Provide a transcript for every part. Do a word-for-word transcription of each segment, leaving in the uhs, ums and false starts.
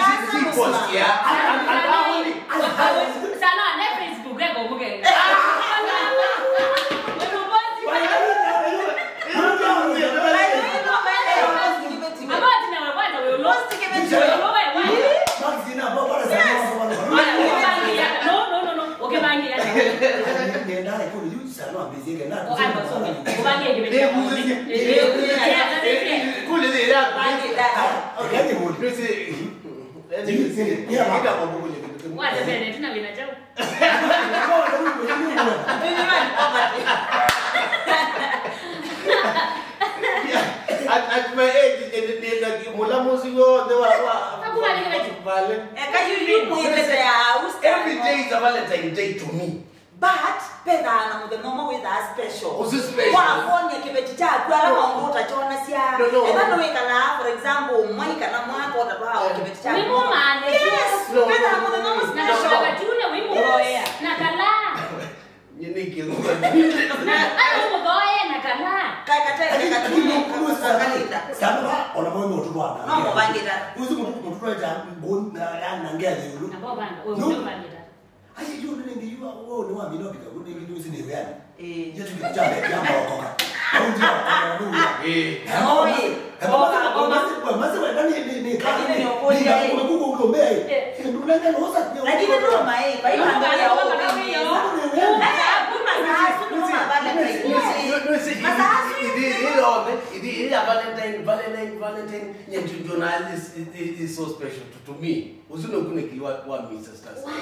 Tangaza post ya. Sana ne Facebook eko mukenge. Wewe post. Ambao tina wa kwanza wewe ulo. Wewe wa. No, no, no, no. Ukibangia. Ubangie kibeti. Wate bene, tina wina chao. At, at my age, nĩ- nĩ- nĩ- mulamuzi wothe wa- wa- Akubalike beti. Vale. Eka yu yu mwĩvete ya Australia. Every day is a Valentine day to me. But pethaa na mũthenya ũmwe wĩthaa special. Ũsu special. Kwa kuonia kĩveti kyaku ala maũndũ ũtakyonasya. No, no. Ethwa nĩwĩkalaa, for example, mwai kana mwaka ũtatwaa o kĩveti kyaku. Nĩmũmaanisye. Yes. No, pethaa no, mũthenya ũmwe no, special. Na kala katune wĩmũvoea. Na kala. Nyie nĩ kĩthũa. Na ayo mũthoe na kala. Ka- kate- kate- kate- kalinda. Sana ba ona mwe mtu bwana. No, mubangita. Uzi mtu mtu kwa ja ngona na ngea yulu. Na baba, wewe unabangita. Ayi yu nĩ ngi yu wewe ni wa mino bika kuni ngi uzi ni wewe. Eh. Yetu kitabu ya maokoka. Au ndio kwa ndugu. Eh. Oi. Masi wenda ni ni ni. Lakini ni ukweli. Kumekuko ngombe. Eh. Ndio ndio ndio. Lakini ndio mai, kwa hiyo ndio ya wewe. Valentine, Valentine, Valentine, yeah, Ju- July is, is, is so special to, to me. Usu nĩ ũkunĩkĩli wa, wa Mister Stars. Why?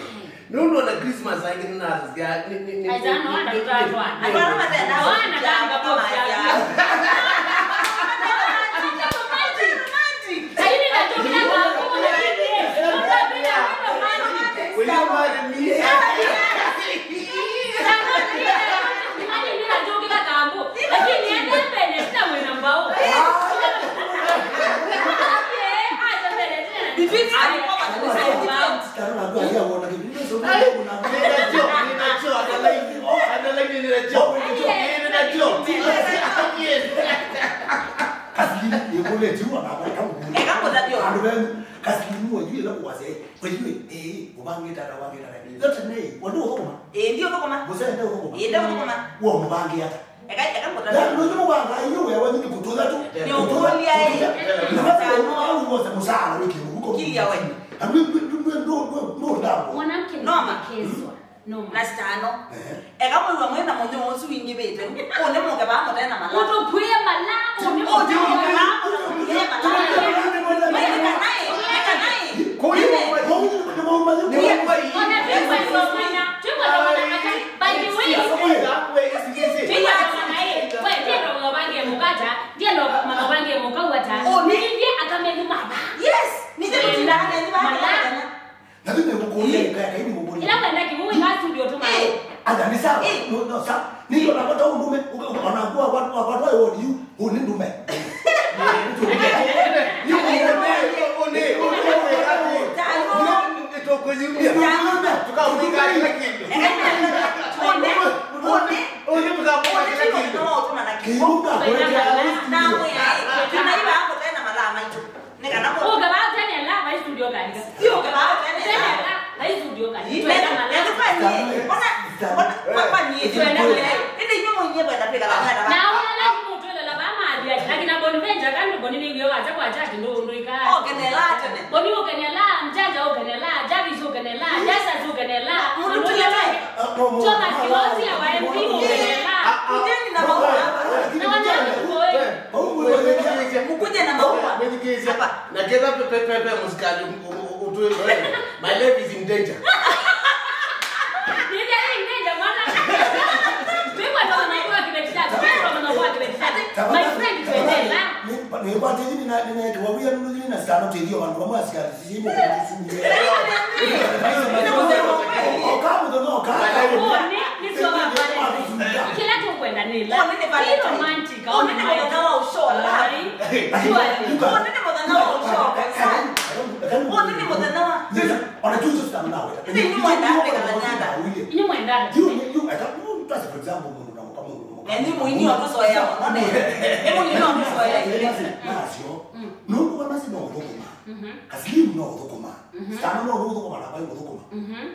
Nũndũ ona Christmas angĩ nĩnasya, nĩ, nĩ, nĩ, Ai, sana, wana tũtatwana. Andũ ala matenda. Wana kanga kwa. Will you marry me? Between us, Nĩnakyo, nĩnakyo, underline, oh, underline, nĩnakyo, nĩnakyo. Kasilimu, ĩkũlĩtye ũ, anakwa, ĩkamũkũlya. Ĩkamũtavya. Andũ venyu, Kasilimu, wajui ĩla kũkwasya, ĩ, wajui, ĩ, ũvangĩte ata, ũvangĩte ata. Yote nĩ, wandũ ũthũkũma. Ĩ, ndi ũthũkũma. Mũsee nde ũthũkũma. Ĩ, nde ũthũkũma. Wamũvangĩa ata? Eka, eka ngũtavye. Yaani, nũndũ mũvangaa inyuĩ wĩa wenyu nĩ kũtũtha tu. Nĩ ũkũlya, ĩ. Kũtũtha. Na basi, ũmwe wao wose mũsaala wĩkĩe mũhuko. Kilia we. Na ndũ, ndũ, ndũ, ndũ, ndũ, ndũ, ndũ, ndũ. Mwanamke ni kudekezwa. Noma. Noma. Na sitano. Ehe. Eka mwĩw'a mwĩ na mũnyũ ũsu wingĩvĩte. Ũnĩ mũke vaa mũte na mala. Ũtũkwĩe mala, ũnĩ mũke vaa mũte na mala. Eka naĩ, eka naĩ. Kũu nĩ mwa-, kũu nĩ mwa-, nĩ mwa-, nĩ mwa-, ona twĩkwenda ũmanya, twĩkwenda ũmanya, by the way, twĩkwenda ũmanya, ĩ, we, twĩkwenda ũmanya, ĩ, we, twĩkwenda ũmanya, ĩ, mũkata, Ata nĩ sawa. Eh. No, no, sawa. Nĩ yo napata ũndũme, ũka, ũka, ona kwa, kwa, kwa, kwa, kwa, kwa, you, ũnĩ ndũme. Nĩ ũnĩ, ũnĩ, ũnĩ, ũnĩ, ũnĩ, nĩ tũkũyumia. Tũkamwĩka kĩla kĩndũ. Ũnĩ, ũnĩ, ũnĩ, tũkamwĩka kĩla kĩndũ. Kĩumba, kũrekea. Namwĩa, ĩ, tũnaiva kũtena malaa maitũ. Nĩ kana mũndũ ũke vaa tene la, vai studio kanika. Sio ũke vaa tene la. Tene la, vai studio kanika. Ime, nĩtũfanyie. Ona, ona, kwa, kwa niĩ, twenda. Ĩndĩ inyuĩ mũinyie kwenda twĩka vaa, twenda vaa. Na ũla la mũtwĩlela vaa mathi ati, lakini Boni Venja kana Boni nĩ wĩo wacha kwa chati ndo ndo ika. Oke ne la tene. Boni oke ne la, Mjanja oke ne la, Jarvis oke ne la, Jasas oke ne la. Mũndũ tũlele. Thomas Kihosi wa M P oke ne la. Kujeni na maua. Na wanyama kwa Mukuje na maua. Hapa. Na kĩla pe, pe, pe, pe, mũsikali, ũ-, ũ-, ũtwĩ-, eh, my life is in danger. Nĩthĩa yĩ in danger, mwana. Twĩkwenda ona kwa kĩveti chake, twĩkwenda ona kwa kĩveti chake. My friend, twendela. Nĩ, nĩ kwa tĩthi nĩ na, nĩ na ĩtwa wĩa nũnũ nĩ na sano tĩthi o vandũ vamwe asikali, sisi mwe kwa sisi. Oka mũthenya, oka. Ũnĩ, nĩ sio wa pale. Kĩla tũkwenda nĩ la. Ũnĩ nĩ pale. Nĩ romantic. Ũnĩ nĩ mũthenya wa ũshola. Ai. Sure. Ũnĩ nĩ mũthenya wa ũshola. Ũnĩ nĩ mũthenya wa. Ona tu sio sana nawe. Nĩ mwenda Afrika na nyanda. Nĩ mwenda. You, you, you, I can't, you, just for example, mũndũ na mũka mũndũ na mũka. Na nĩ mũini wa tũsoya, ũnĩ. Nĩ mũini wa tũsoya. Nasio. Mm. Nũndũ wa masi no ũthũkũma. Mhm. Kaslim no ũthũkũma. Mhm. Sana no ũthũkũma na vai ũthũkũma. Mhm.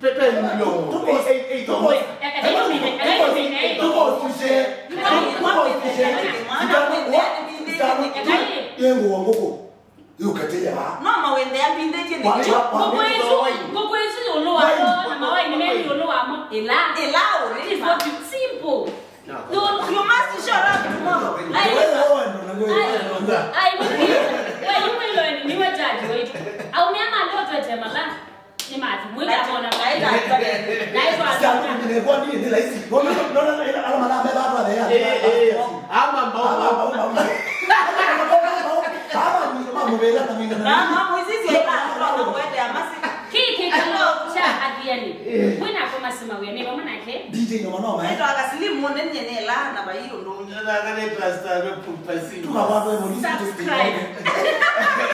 Pepe ndio. Tuko, ei, ei, tuko. Tuko, tuko, tuko. Yengo wa ngũkũ. Yũkatĩĩa. No mawendea mbindĩtie nĩ. Ngũkũ isu, ngũkũ isu ĩũlũ wa mo, na mawaini me ĩũlũ wa mo. Ĩla. Ĩla ũlĩ. It is what you, simple. You, you must show up tomorrow. Ai, ai, ai, we, you will learn, niwe judge wetu. Aumia mali otwete mala. Ni mati, mwita mona. Naitwa. Naitwa. Sasa, ni kwa nini ni rahisi? Nona, nona, nona, ala mala me baba ya. Eh, eh, eh. Ama mbao. Ama mbao, mbao. Ama ni kama mubela na mimi. Na mama, sisi ya baba, mama, kwete amasi. Kiki kalo cha athiani. Mwina kwa masima wia ni mama nake. D J no mama. Naitwa Kasilimu, nenye nela na bayo ndo. Na kale pastor, pasi. Tuka baba, subscribe.